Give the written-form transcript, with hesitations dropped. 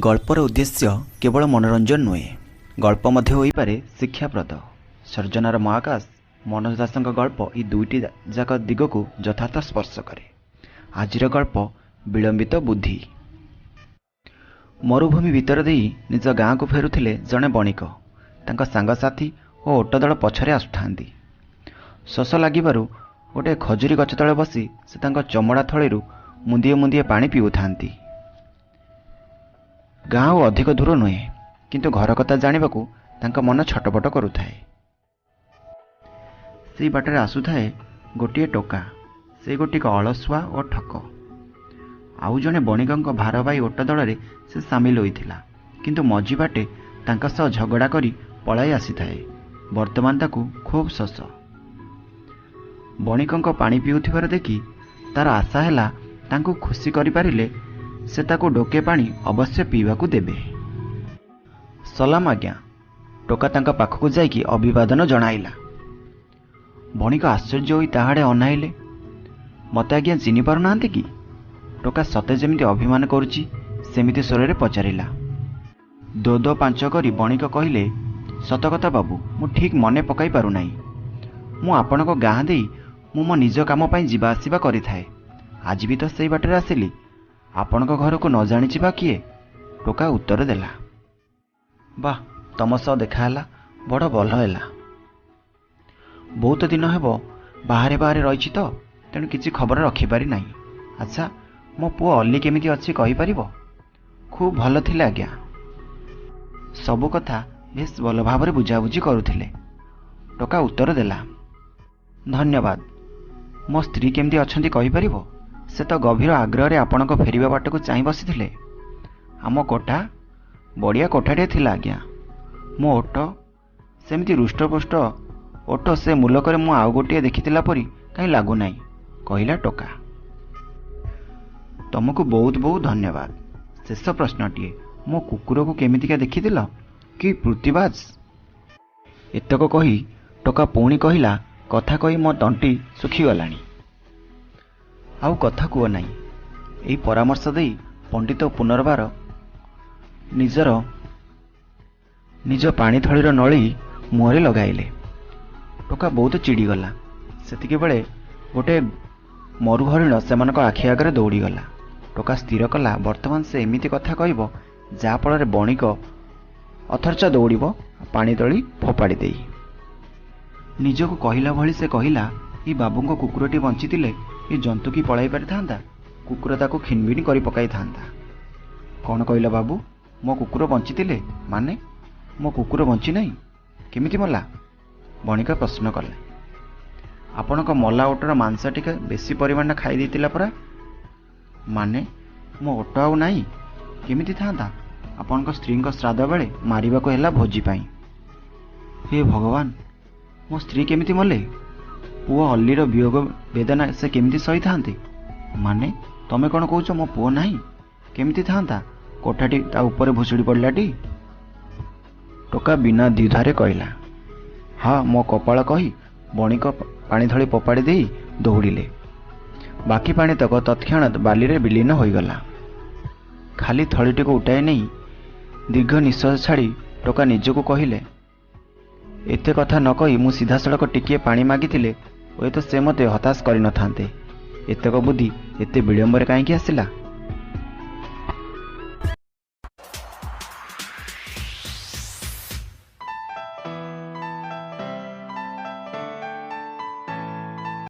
ଗଳ୍ପର ଉଦ୍ଦେଶ୍ୟ କେବଳ ମନୋରଞ୍ଜନ ନୁହେଁ, ଗଳ୍ପ ମଧ୍ୟ ହୋଇପାରେ ଶିକ୍ଷାପ୍ରଦ। ସର୍ଜନାର ମହାକାଶ ମନୋଜ ଦାସଙ୍କ ଗଳ୍ପ ଏହି ଦୁଇଟି ଯାକ ଦିଗକୁ ଯଥାର୍ଥ ସ୍ପର୍ଶ କରେ। ଆଜିର ଗଳ୍ପ ବିଳମ୍ବିତ ବୁଦ୍ଧି। ମରୁଭୂମି ଭିତର ଦେଇ ନିଜ ଗାଁକୁ ଫେରୁଥିଲେ ଜଣେ ବଣିକ। ତାଙ୍କ ସାଙ୍ଗସାଥୀ ଓ ଓଟଦଳ ପଛରେ ଆସୁଥାନ୍ତି। ଶୋଷ ଲାଗିବାରୁ ଗୋଟିଏ ଖଜୁରୀ ଗଛ ତଳେ ବସି ସେ ତାଙ୍କ ଚମଡ଼ା ଥଳିରୁ ମୁନ୍ଦିଏ ମୁନ୍ଦିଏ ପାଣି ପିଉଥାନ୍ତି। ଗାଁ ଆଉ ଅଧିକ ଦୂର ନୁହେଁ, କିନ୍ତୁ ଘର କଥା ଜାଣିବାକୁ ତାଙ୍କ ମନ ଛଟପଟ କରୁଥାଏ। ସେଇ ବାଟରେ ଆସୁଥାଏ ଗୋଟିଏ ଟୋକା। ସେ ଗୋଟିକ ଅଳସୁଆ ଓ ଠକ। ଆଉ ଜଣେ ବଣିକଙ୍କ ଭାରବାହୀ ଓଟ ଦଳରେ ସେ ସାମିଲ ହୋଇଥିଲା, କିନ୍ତୁ ମଝି ବାଟେ ତାଙ୍କ ସହ ଝଗଡ଼ା କରି ପଳାଇ ଆସିଥାଏ। ବର୍ତ୍ତମାନ ତାକୁ ଖୁବ୍ ଶୋଷ। ବଣିକଙ୍କ ପାଣି ପିଉଥିବାର ଦେଖି ତାର ଆଶା ହେଲା, ତାଙ୍କୁ ଖୁସି କରିପାରିଲେ ସେ ତାକୁ ଢୋକେ ପାଣି ଅବଶ୍ୟ ପିଇବାକୁ ଦେବେ। "ସଲାମ ଆଜ୍ଞା।" ଟୋକା ତାଙ୍କ ପାଖକୁ ଯାଇକି ଅଭିବାଦନ ଜଣାଇଲା। ବଣିକ ଆଶ୍ଚର୍ଯ୍ୟ ହୋଇ ତା ଆଡ଼େ ଅନାଇଲେ। "ମୋତେ ଆଜ୍ଞା ଚିହ୍ନି ପାରୁନାହାନ୍ତି କି?" ଟୋକା ସତେ ଯେମିତି ଅଭିମାନ କରୁଛି, ସେମିତି ସ୍ୱରରେ ପଚାରିଲା। ଦୋ ଦୋ ପାଞ୍ଚ କରି ବଣିକ କହିଲେ, "ସତ କଥା ବାବୁ, ମୁଁ ଠିକ୍ ମନେ ପକାଇ ପାରୁନାହିଁ। ମୁଁ ଆପଣଙ୍କ ଗାଁ ଦେଇ ମୁଁ ମୋ ନିଜ କାମ ପାଇଁ ଯିବା ଆସିବା କରିଥାଏ। ଆଜି ବି ତ ସେଇ ବାଟରେ ଆସିଲି। ଆପଣଙ୍କ ଘରକୁ ନ ଜାଣିଛି ବା କିଏ?" ଟୋକା ଉତ୍ତର ଦେଲା, "ବାଃ, ତମ ସହ ଦେଖାହେଲା, ବଡ଼ ଭଲ ହେଲା। ବହୁତ ଦିନ ହେବ ବାହାରେ ବାହାରେ ରହିଛି ତ, ତେଣୁ କିଛି ଖବର ରଖିପାରି ନାହିଁ। ଆଚ୍ଛା, ମୋ ପୁଅ ଅଲି କେମିତି ଅଛି କହିପାରିବ?" "ଖୁବ୍ ଭଲ ଥିଲେ ଆଜ୍ଞା। ସବୁ କଥା ବେଶ ଭଲ ଭାବରେ ବୁଝାବୁଝି କରୁଥିଲେ।" ଟୋକା ଉତ୍ତର ଦେଲା। "ଧନ୍ୟବାଦ। ମୋ ସ୍ତ୍ରୀ କେମିତି ଅଛନ୍ତି କହିପାରିବ? ସେ ତ ଗଭୀର ଆଗ୍ରହରେ ଆପଣଙ୍କ ଫେରିବା ବାଟକୁ ଚାହିଁ ବସିଥିଲେ।" "ଆମ କୋଠା? ବଢ଼ିଆ କୋଠାଟିଏ ଥିଲା ଆଜ୍ଞା। ମୋ ଓଟ? ସେମିତି ହୃଷ୍ଟପୁଷ୍ଟ ଓଟ ସେ ମୁଲକରେ ମୁଁ ଆଉ ଗୋଟିଏ ଦେଖିଥିଲା ପରି କାହିଁ ଲାଗୁନାହିଁ," କହିଲା ଟୋକା। "ତମକୁ ବହୁତ ବହୁତ ଧନ୍ୟବାଦ। ଶେଷ ପ୍ରଶ୍ନଟିଏ, ମୋ କୁକୁରକୁ କେମିତିକା ଦେଖିଥିଲ? କି ପୃଥ୍ୱୀବାଜ!" ଏତକ କହି ଟୋକା ପୁଣି କହିଲା, "କଥା କହି ମୋ ତଣ୍ଟି ଶୁଖିଗଲାଣି। ଆଉ କଥା କୁହ ନାହିଁ।" ଏହି ପରାମର୍ଶ ଦେଇ ପଣ୍ଡିତ ପୁନର୍ବାର ନିଜର ନିଜ ପାଣିଥଳିର ନଳୀ ମୁହଁରେ ଲଗାଇଲେ। ଟୋକା ବହୁତ ଚିଡ଼ିଗଲା। ସେତିକିବେଳେ ଗୋଟେ ମରୁହରିଣ ସେମାନଙ୍କ ଆଖି ଆଗରେ ଦୌଡ଼ିଗଲା। ଟୋକା ସ୍ଥିର କଲା, ବର୍ତ୍ତମାନ ସେ ଏମିତି କଥା କହିବ, ଯାହାଫଳରେ ବଣିକ ଅଥର୍ଚ ଦୌଡ଼ିବ ପାଣି ତଳି ଫୋପାଡ଼ି ଦେଇ। ନିଜକୁ କହିଲା ଭଳି ସେ କହିଲା, "ଏ ବାବୁଙ୍କ କୁକୁରଟି ବଞ୍ଚିଥିଲେ ଏ ଜନ୍ତୁ କି ପଳାଇ ପାରିଥାନ୍ତା? କୁକୁର ତାକୁ ଖିନଭିନ କରି ପକାଇଥାନ୍ତା।" "କ'ଣ କହିଲ ବାବୁ? ମୋ କୁକୁର ବଞ୍ଚିଥିଲେ ମାନେ? ମୋ କୁକୁର ବଞ୍ଚିନାହିଁ? କେମିତି ମଲା?" ବଣିକ ପ୍ରଶ୍ନ କଲେ। "ଆପଣଙ୍କ ମଲା ଓଟର ମାଂସ ଟିକେ ବେଶୀ ପରିମାଣରେ ଖାଇ ଦେଇଥିଲା ପରା।" "ମାନେ, ମୋ ଓଟ ଆଉ ନାହିଁ? କେମିତି ଥାନ୍ତା? ଆପଣଙ୍କ ସ୍ତ୍ରୀଙ୍କ ଶ୍ରାଦ୍ଧ ବେଳେ ମାରିବାକୁ ହେଲା ଭୋଜି ପାଇଁ।" "ହେ ଭଗବାନ! ମୋ ସ୍ତ୍ରୀ କେମିତି ମଲେ? ପୁଅ ଅଲ୍ଲୀର ବିୟୋଗ ବେଦନା ସେ କେମିତି ସହିଥାନ୍ତେ? ମାନେ, ତମେ କ'ଣ କହୁଛ ମୋ ପୁଅ ନାହିଁ? କେମିତି ଥାନ୍ତା? କୋଠାଟି ତା ଉପରେ ଭୁଷୁଡ଼ି ପଡ଼ିଲାଟି?" ଟୋକା ବିନା ଦ୍ୱିଧାରେ କହିଲା, "ହଁ, ମୋ କପାଳ," କହି ବଣିକ ପାଣିଥଳି ଫୋପାଡ଼ି ଦେଇ ଦୌଡ଼ିଲେ। ବାକି ପାଣିତକ ତତ୍କ୍ଷଣାତ୍ ବାଲିରେ ବିଲୀନ ହୋଇଗଲା। ଖାଲି ଥଳିଟିକୁ ଉଠାଇ ନେଇ ଦୀର୍ଘ ନିଶ୍ୱାସ ଛାଡ଼ି ଟୋକା ନିଜକୁ କହିଲେ, "ଏତେ କଥା ନ କହି ମୁଁ ସିଧାସଳଖ ଟିକିଏ ପାଣି ମାଗିଥିଲେ ହୁଏତ ସେ ମୋତେ ହତାଶ କରିନଥାନ୍ତେ। ଏତକ ବୁଦ୍ଧି ଏତେ ବିଳମ୍ବରେ କାହିଁକି ଆସିଲା?"